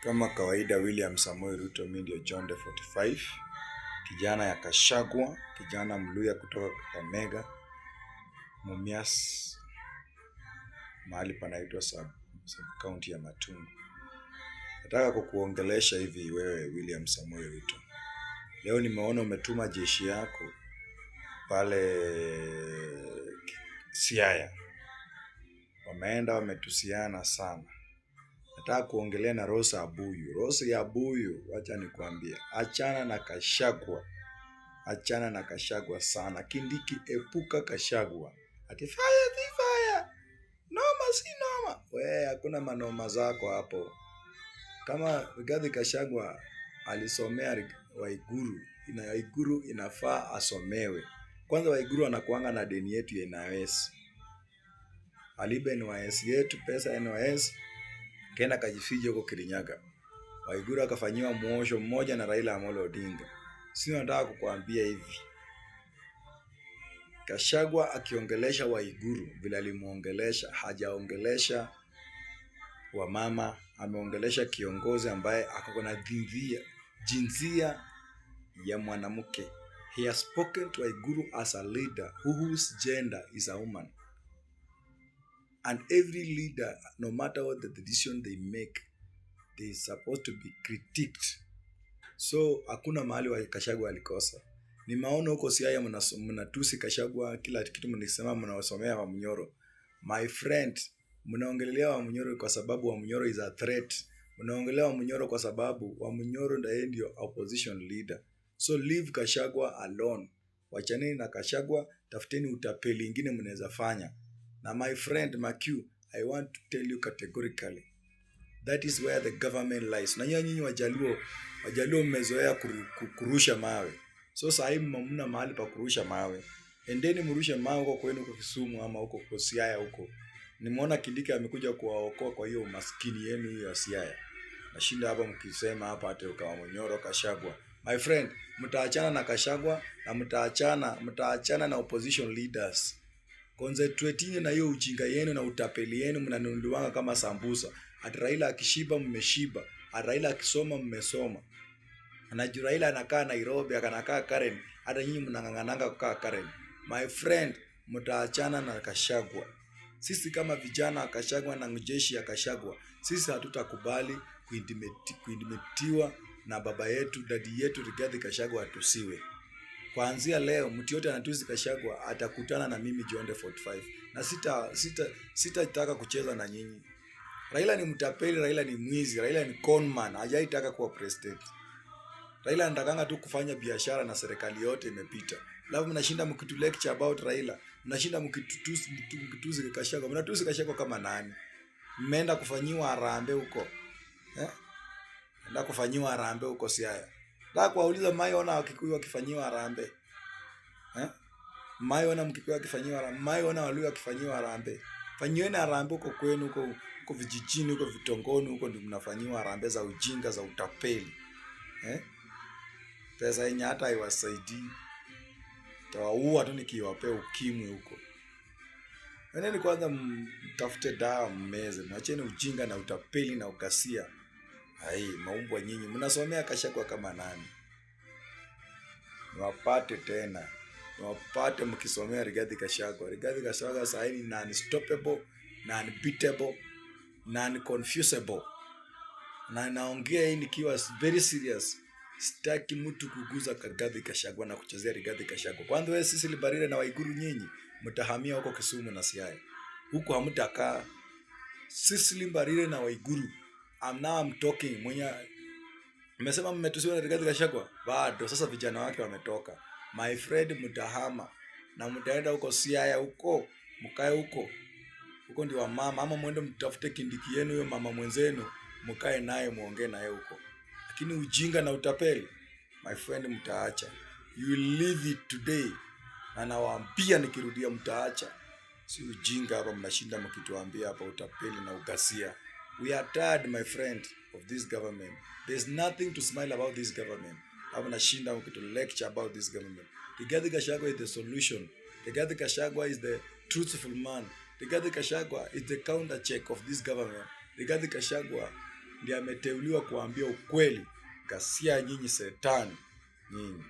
Kama kawaida, William Samoei Ruto, mimi ndio John de 45, kijana ya Gachagua, kijana Mluhya kutoka Kakamega, Mumias, mahali panaitwa sub county ya Matungu. Nataka kukuongelesha hivi wewe William Samoei Ruto. Leo nimeona umetuma jeshi yako pale Siaya, wameenda wametusiana sana. Nataka kuongelea na Rosa Abuyu. Rosa ya Abuyu, wacha nikwambie, achana na Gachagua, achana na Gachagua sana. Kindiki, epuka Gachagua. Ati fire si fire, noma si noma. We, hakuna manoma zako hapo. Kama Rigathi Gachagua alisomea Waiguru, ina Waiguru inafaa asomewe. Kwanza Waiguru anakuanga na deni yetu ya NYS. Aliiba NYS yetu, pesa ya NYS, kenda kajificha huko Kirinyaga. Waiguru akafanyiwa muosho mmoja na Raila Amolo Odinga. Si nataka kukuambia hivi. Gachagua akiongelesha Waiguru vile alimuongelesha, hajaongelesha wamama, ameongelesha kiongozi ambaye ako na jinsia ya mwanamke. He has spoken to Waiguru as a leader whose gender is a woman. And every leader, no matter what the decision they make, they supposed to be critiqued. So hakuna mahali wa Gachagua alikosa. Nimeona huko Siaya mnatusi Gachagua, kila kitu mnisema mnawasomea Wamunyoro. My friend, mnaongelelea Wamunyoro kwa sababu Wamunyoro is a threat. Mnaongelea Wamunyoro kwa sababu Wamunyoro ndiye ndio opposition leader. So leave Gachagua alone. Wachaneni na Gachagua, tafuteni utapeli ingine mnaweza fanya. Na my friend Makiu, I want to tell you categorically, that is where the government lies. Na nyinyi Wajaluo, Wajaluo mmezoea kurusha mawe. So saa hii hamna mahali pa kurusha mawe. Endeni mrushe mawe huko kwenu huko Kisumu ama huko kwa Siaya huko. Nimeona Kindiki amekuja kuwaokoa kwa hiyo umaskini yenu hiyo ya Siaya. Nashinda hapa mkisema hapa ati Wamunyoro Gachagua. My friend, mtaachana na Gachagua na mtaachana na opposition leaders. Concentrate na hiyo ujinga yenu na utapeli yenu, mnanunuliwanga kama sambusa. Ati Raila akishiba mmeshiba, ati Raila akisoma mmesoma. Na juu Raila anakaa Nairobi, akanakaa Karen, hata nyinyi mnang'ang'ananga kukaa Karen. My friend, mtaachana na Gachagua. Sisi kama vijana wa Gachagua na jeshi ya Gachagua, sisi hatutakubali kuintimidatiwa na baba yetu, daddy yetu Rigathi Gachagua atusiwe. Kuanzia leo mtu yote anatusi Gachagua atakutana na mimi Jonde 45 na sitataka kucheza na nyinyi. Raila ni mtapeli, Raila ni mwizi, Raila ni conman, hajaitaka kuwa president. Raila anatakanga tu kufanya biashara na serikali yote imepita. Alafu mnashinda mkitu lecture about Raila, mnashinda mkitutusi mkitusi Gachagua, mnatusi Gachagua kama nani? Mmeenda kufanyiwa harambee huko. Eh? Enda kufanyiwa harambee huko Siaya. Nataka kuwauliza, mmeona Wakikuyu wakifanyiwa harambee? Eh? Mmeona Mkikuyu akifanyiwa harambee? Mmeona Waluhya wakifanyiwa harambee? Fanyiweni harambee huko kwenu huko huko vijijini huko vitongoni huko ndio mnafanyiwa harambee za ujinga za utapeli. Eh? Pesa yenye hata haiwasaidii. Tawaua tu nikiwapea ukimwi huko. Endeni kwanza mtafute dawa mmeze, mwacheni ujinga na utapeli na ukasia. Hai, maumbwa nyinyi, mnasomea Gachagua kama nani? Niwapate tena. Niwapate mkisomea Rigathi Gachagua. Rigathi Gachagua saa hii ni unstoppable, na unbeatable, na unconfusable. Na naongea hii nikiwa very serious. Sitaki mtu kuguza Rigathi Gachagua na kuchezea Rigathi Gachagua. Kwanza wewe Cecily Mbarire na Waiguru, nyinyi mtahamia huko Kisumu na Siaya. Huko hamtakaa. Cecily Mbarire na Waiguru. I'm talking mwenye mmesema mmetusiwa na Rigathi Gachagua. Bado sasa vijana wake wametoka. My friend, mtahama na mtaenda huko Siaya huko, mkae huko. Huko ndio wamama, ama mwende mtafute Kindiki yenu huyo mama mwenzenu, mkae naye muongee naye huko. Lakini ujinga na utapeli, my friend, mtaacha. You will leave it today. Na nawaambia nikirudia, mtaacha. Si ujinga hapa mnashinda mkituambia hapa utapeli na ugasia. We are tired, my friend, of this government. There's nothing to smile about this government. Hapa nashinda mkitu lecture about this government. Rigathi Gachagua is the solution. Rigathi Gachagua is the truthful man. Rigathi Gachagua is the counter check of this government. Rigathi Gachagua Ndiye ameteuliwa kuambia ukweli. Ghasia nyinyi, setani nyinyi.